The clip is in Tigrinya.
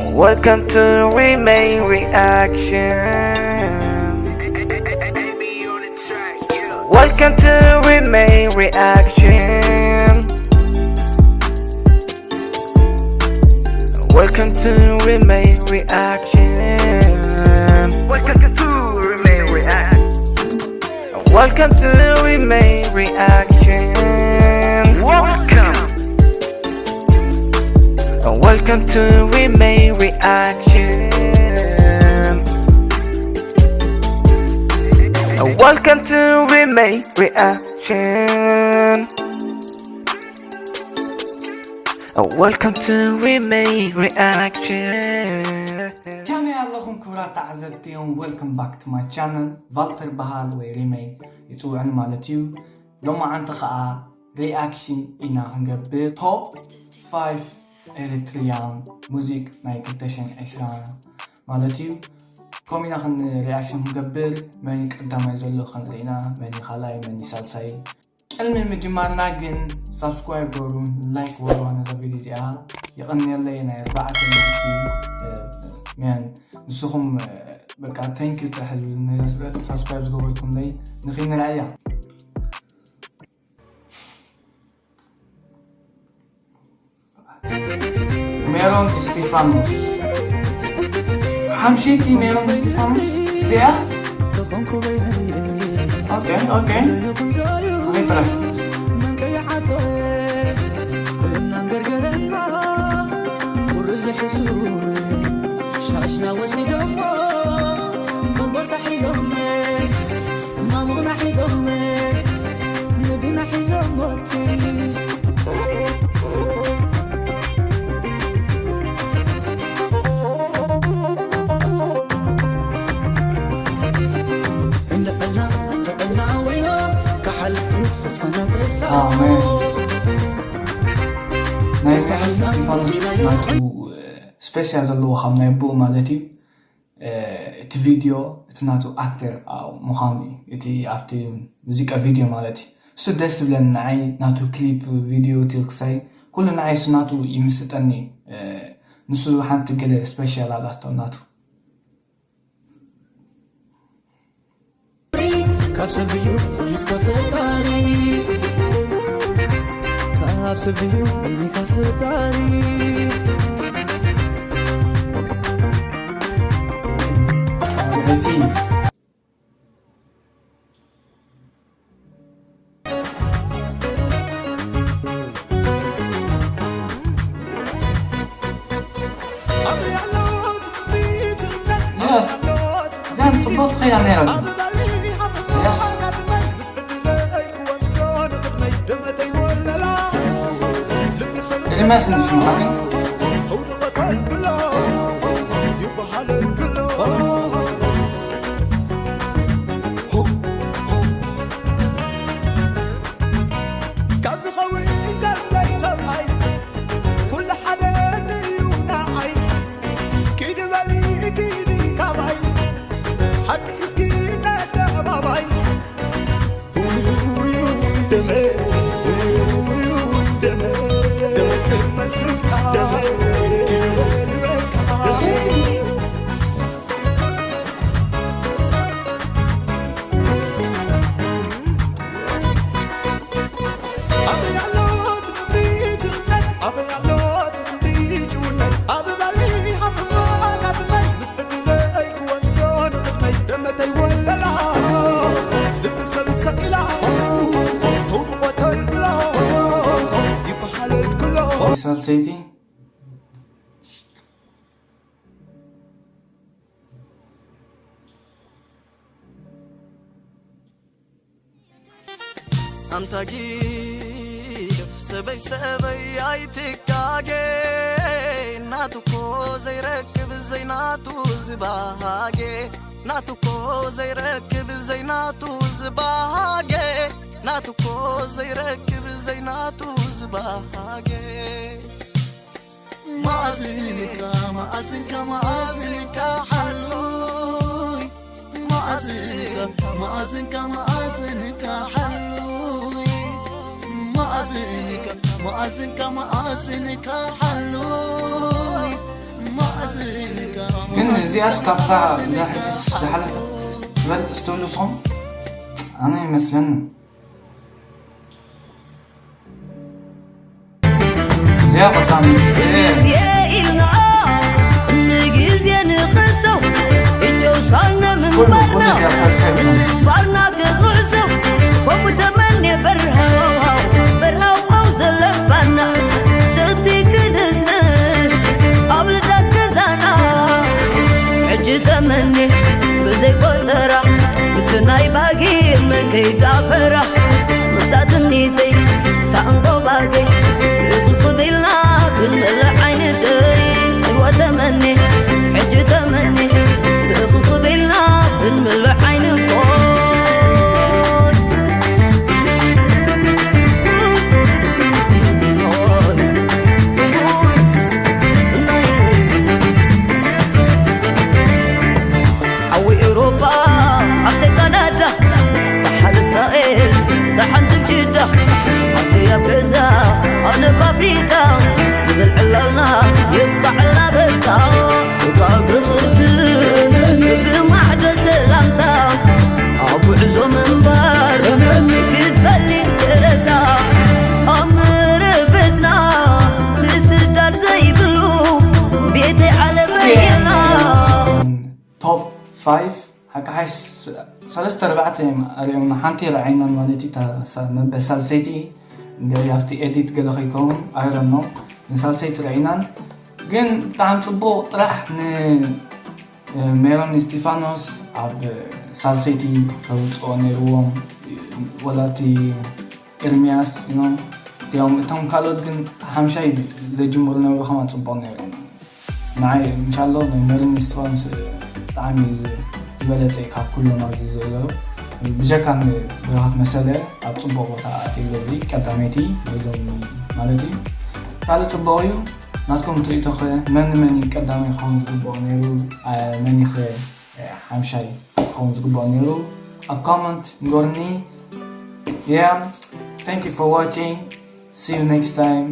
Welcome to Remake Reaction. Welcome to Remake Reaction. Welcome to Remake Reaction. Welcome to Remake Reaction. Welcome to Remake Reaction. Welcome. Welcome to Remake Reaction. Welcome to Remake Reaction. Welcome to Remake Reaction. ከመይ ኣለኹም ክቡራት ተዓዘብቲ? Welcome back to my channel. ቫልተር በሃል ወይ ሪመይ ይጽውዕን ማለት እዩ። ሎማዓንቲ ኸኣ ሪኣክሽን ኢና ክንገብር top five ኤሪትሪያን ሙዚክ ናይ ክልተ ሽሕን ዕስራን ማለት እዩ። ከምኡ ኢና ክን ሪኣክሽን ክንገብር፣ መን እዩ ቀዳማይ ዘሎ ክንርኢ ኢና፣ መን እዩ ካልኣይ፣ መን እዩ ሳልሳይ። ቅድሚ ምጅማርና ግን ሳብስክራይብ ገሩ፣ ላይክ ገሩ ነዛ ቪድዮ እዚኣ። የቐንየለይ ናይ ኣርባዕተ ሚእቲ፣ እ፣ መን ንስኹም፣ እ፣ በቃ thank you ጥራሕ ዝብል ነገር ስለ ሳብስክራይብ ዝገበርኩምለይ ንኽንርኣያ። ሜሮን እስጢፋኖስ። ሓምሸይቲ ሜሮን እስጢፋኖስ እዚኣ። ኦኬ፣ ኦኬ። ይትረፍ። ሻሽና ወሲዶሞ መንበርታ ሒዞም ማሙቕና ሒዞም ንድና ሒዞም ሞቲ እንድዕና እንድዕና ወይኖ ክሓልፍ እዩ ተስፋና ተሳ ኣሜን። ናይ እስጢፋኖስ ናቱ ስፔስ እያ ዘለዎ ካብ ናይ ኣቦኡ ማለት እዩ። እ፣ እቲ ቪድዮ እቲ ናቱ ኣክተር ምዃኑ እዩ። እቲ ኣብቲ ሙዚቃ ቪድዮ ማለት እዩ። እሱ ደስ ዝብለኒ ንዓይ ናቱ ክሊፕ ቪድዮ እቲ ክሳይ ኩሉ ንዓይ እሱ ናቱ ይምስጠኒ። እ፣ ንሱ ሓንቲ ገለ ስፔሻል ኣላቶ ናቱ። ካብ ሰብ እዩ ወይስ ካብ ፈጣሪ? ካብ ሰብ እዩ ወይ ካብ ፈጣሪ? Yes. ጃን ጽቡቅ ትኸይዳ ነይራ። Yes. ኤርሚያስ እንድሽ መሓሪ። ካብ ዝኸውን እንከላይ ሰብኣይ ኩሉ ሓደ እዩ ንዓይ። ኪዲ በሊ ኪዲ ካባይ ሓቂ እስኪ ነደባባይ። ሳልሰይቲ ኣንታ ጊደፍ ሰበይ ሰበይ ኣይትጋጌ ናቱኮ ዘይረክብ ዘይናቱ ዝባሃጌ ናቱኮ ዘይረክብ ዘይናቱ ዝባሃጌ ናቱኮ ዘይረክብ ዘይናቱ ዝባሃጌ ማእዝንካ ማእዝንካ ማእዝንካ ሓሉይ ማእዝንካ ማእዝንካ ማእዝንካ ሓሉይ ማእዝንካ ማእዝንካ ማእዝንካ ሓሉይ ያስ ካብታ እዛ ሕጅስ ዝሓለፈት ዝበልጥ ስትብሉ ንስኹም? ኣነ ይመስለኒ። እዚኣ ቀዳም ግዜ ኢልና ንግዜ ንኸሰው እጨው ሳነ ምንባርና ምንባርና ክኽዕሰው ከምኡ ተመኔ በርሃው በርሃው ዘለባና ሰቲ ክድስንስ ኣብ ልዳት ገዛና ሕጂ ተመኔ ብዘይ ቆጸራ ምስናይ ባጊ መን ከይዳፈራ ምሳትኒተይ ታንጎባገይ ትኽኽብ ኢልና ክንምልእ ዓይኒ ደይ ወተመኒ ሕጂ ተመኒ ትኽኽብ ኢልና ክንምልእ ዓይኒ ሓዊ ኤውሮጳ ኣብቲ ካናዳ ደሓን እስራኤል ደሓን ትብጅዳ ኣነ ኣብ ገዛ ኣነ ብኣፍሪካ ዝብል ዕላልና ይብቃዕላ በቃ እባ ብኽብቲ ብማዕዶ ሰላምታ ኣብ ጉዕዞ ምንባር ክትፈሊ ደረታ ኣብ ምርብትና ንስዳድ ዘይብሉ ቤተይ ዓለመይ ኢልና ቶፕ ፋይቭ ሓቂ ሓይሽ ሰለስተ ኣርባዕተ እዮም ኣሪኦምና ሓንቲ ረዓይናን ማለት እዩ። እታ ሳ- መበል ሳልሰይቲ ገለ ኣብቲ ኤዲት ገለ ከይከውን ኣይረኖ ንሳልሰይቲ ረዒናን ግን ብጣዕሚ ፅቡቕ ጥራሕ ንሜሮን እስቲፋኖስ ኣብ ሳልሰይቲ ከውፅኦ ነይርዎም ወላቲ ኤርሚያስ እዮም እቲኦም እቶም ካልኦት ግን ሓምሻይ ዘጅምሩ ነብሩ ከማ ፅቡቕ ነይሩ ንዓይ እንሻሎ ንሜሮን እስቲፋኖስ ብጣዕሚ ዝበለፀ ካብ ኩሎም ኣብዚ ዘለዉ ብጀካ ንብርሃት መሰለ ኣብ ፅቡቅ ቦታ ኣትይሎ እዚ ቀዳመይቲ ወይሎም ማለት እዩ ካልእ ፅቡቅ እዩ ናትኩም ትርኢቶ ኸ መን መን እዩ ቀዳማይ ክኸውን ዝግብኦ ነይሩ መን ኸ ሓምሻይ ክኸውን ዝግብኦ ነይሩ ኣብ comment ንገሩኒ yeah thank you for watching see you next time